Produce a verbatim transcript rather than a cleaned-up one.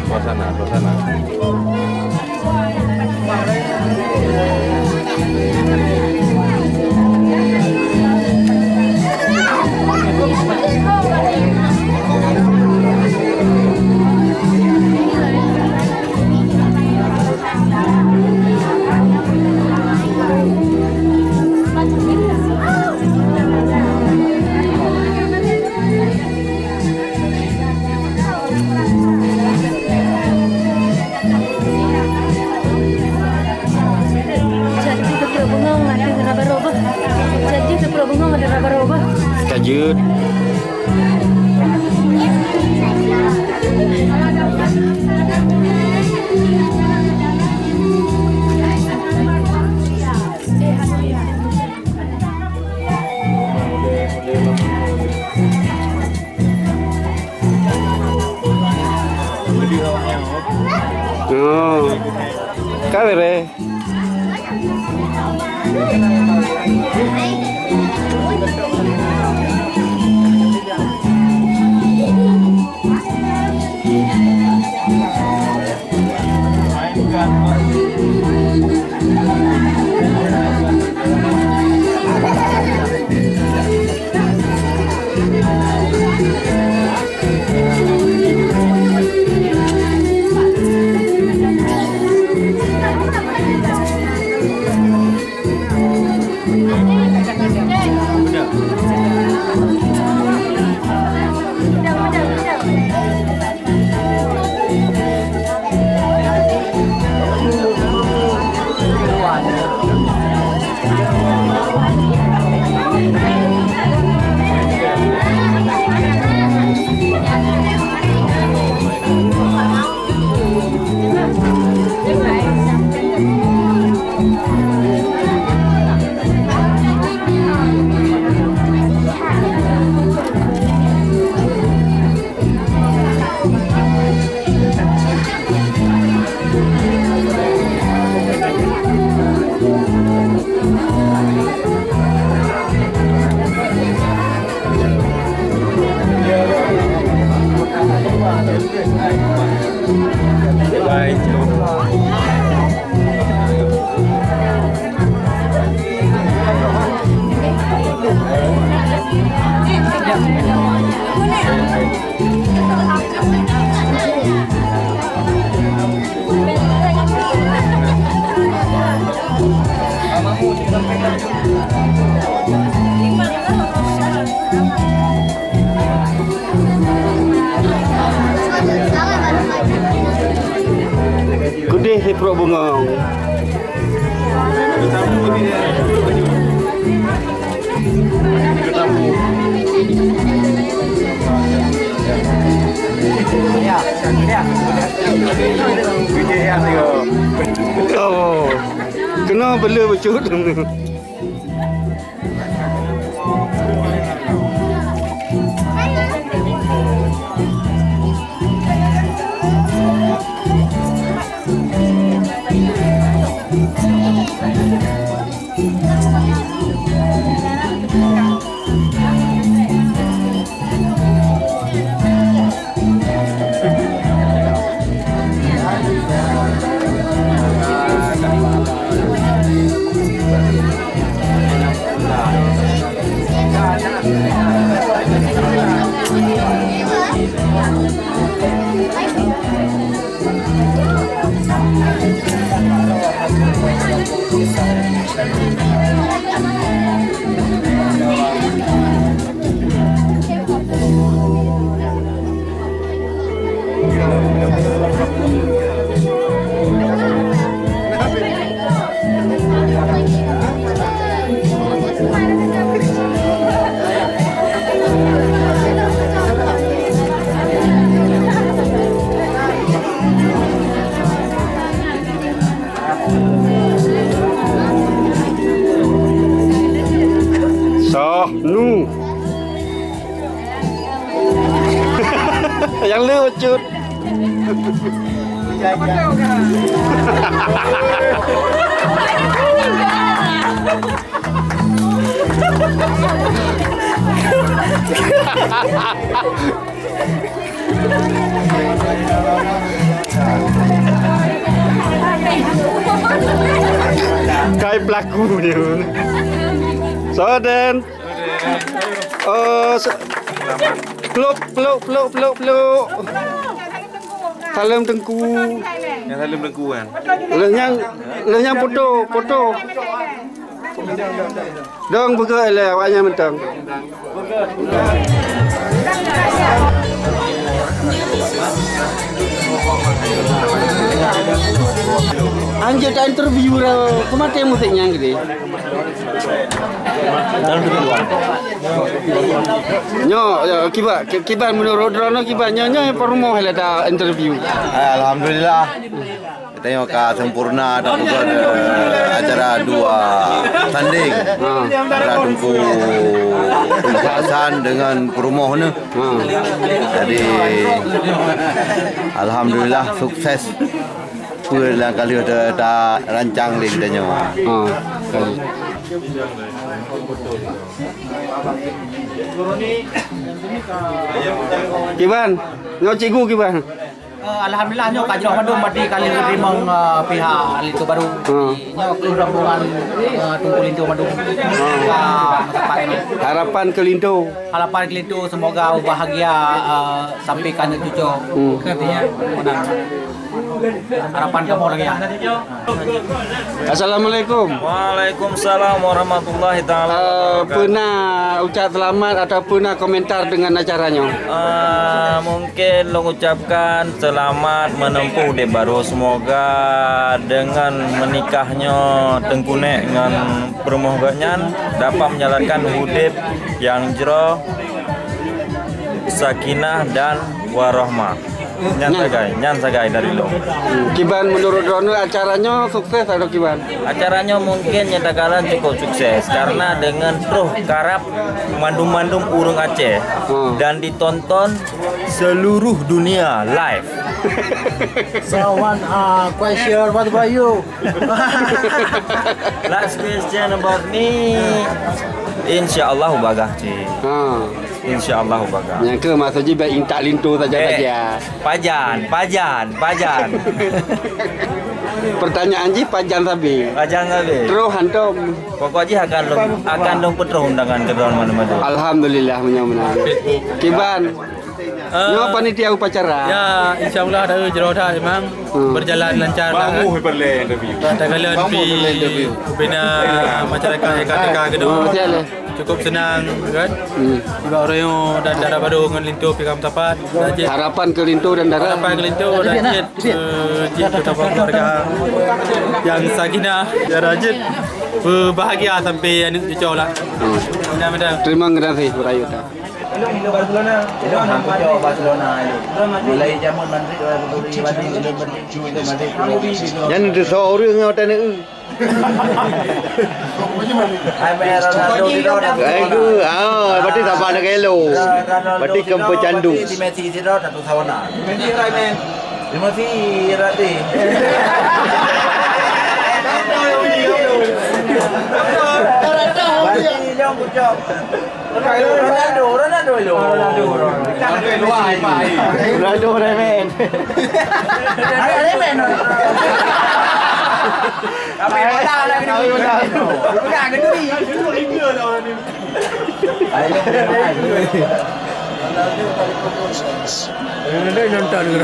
Suasana, suasana. Jadi teupeurok bungong ada raba roba. Jadi teupeurok bungong ada raba roba. Ka jeuet. Oh. Ka beres. Keudeh siprok bungong. Oh, kena bela becut. Lucut. Kai pelaku dia. Soden. Oh, se-, peluk, peluk, peluk, peluk, peluk. Saleuem Teungku. Nyang saleuem Teungku kan? Lheueh nyan, lheueh nyan foto, foto. Dong beugöt lé awak nyan mantong. Anjir ta interview dah. Keumaté musik nyan gede. Nyoe, ya, kiban, ki-, kiban meunurot droeneuh kiban nyoe, nyoe peurumoh lé ta interview. Alhamdulillah. Tanyoe ka sempurna tapeugöt, eh, acara dua tanding. Ha. Antara Teungku, Teungku Hasan dengan peurumoh nyoe. Ha. Jadi, alhamdulillah sukses. Peue nyang ka lheueh ta-, ta rancang lé geutanyoe. Ha. Kiban, nyoe cikgu kiban. Eh, alhamdulillah nyoe ka jroh mandum berarti ka lheueh teurimong, eh, pihak linto baro. Hmm. Nyoe keu rombongan, eh, Teungku Linto mandum. Hmm. Ka meusapat nyoe. Harapan keu linto. Harapan keu linto semoga bahagia, eh, sampai ka aneuk cuco. Hmm. Intinya menang. Harapan kamoe lagèe nyan. Assalamualaikum. Waalaikumsalam warahmatullahi taala wabarakatuh. Eh, peue na ucap selamat atau peue na komentar dengan acara nyoe? Eh, mungkin lôn ucapkan selamat menempuh udép baru. Semoga dengan menikahnya Teungku Nek ngon peurumoh gobnyan dapat menjalankan udép nyang jroh, sakinah dan warahmah. Nyan sagai, nyan sagai dari lôn. Hmm, kiban menurut droeneuh acara nyoe sukses atau kiban? Acara nyoe mungkin nyatakan cukup sukses karena dengan troh karab mandum-mandum ureueng Aceh, hmm, dan ditonton seluruh dunia live. So one, uh, question, what about you? Last question about me, insya Allah bagah cit. Ha. Insya Allah bagah. Nyang keu maksud jih bèk intat linto saja. Eh, saja. Pajan, pajan, pajan. Pertanyaan jih pajan sabe. Pajan sabe. Terus hantom. Pokok jih akan lôn, akan lôn peutroh undangan keu droeneuh mandum-mandum. Alhamdulillah, meunyoe meunan. Kiban. Eh, nyoe panitia upacara. Ya, insya Allah dah jroh dah memang, hmm, berjalan lancar dah. Bagus peureulèe interview. Dah kalian pi bina masyarakat K T K gitu. Oh, siap lah. Cukup senang kan? Hmm. Juga Oreo dan Dara Baru ngon Linto pi ka meusapat. Harapan keu Linto dan Dara. Harapan keu Linto dan Jit, eh, Jit bersama keluarga yang sakinah, Dara Jit berbahagia sampai aneuk cucu lah. Hmm. Mudah-mudahan. Terima kasih, Rayu. Ilong, ilong Barcelona. Ilong hang kucok Barcelona ilong. Mulai jameun Madrid, Madrid, Madrid, Madrid. Nyan teusoe ureueng ngon watèe neu. Hai, Ronaldo di Ronaldo. Ai, ku, ah, berarti saban dengan elo. Ronaldo berarti di Ronaldo, kempeu candu. Berarti di Messi di Ronaldo, satu sawana. Di Messi, Ronaldo. Berarti ilong kucok. Ronaldo, Ronaldo, Ronaldo. Ronaldo remen. Ronaldo remen. Tapi bola lah kena. Tapi bola. Pegang ke duri. Ronaldo paling fokus. Ronaldo nonton ke?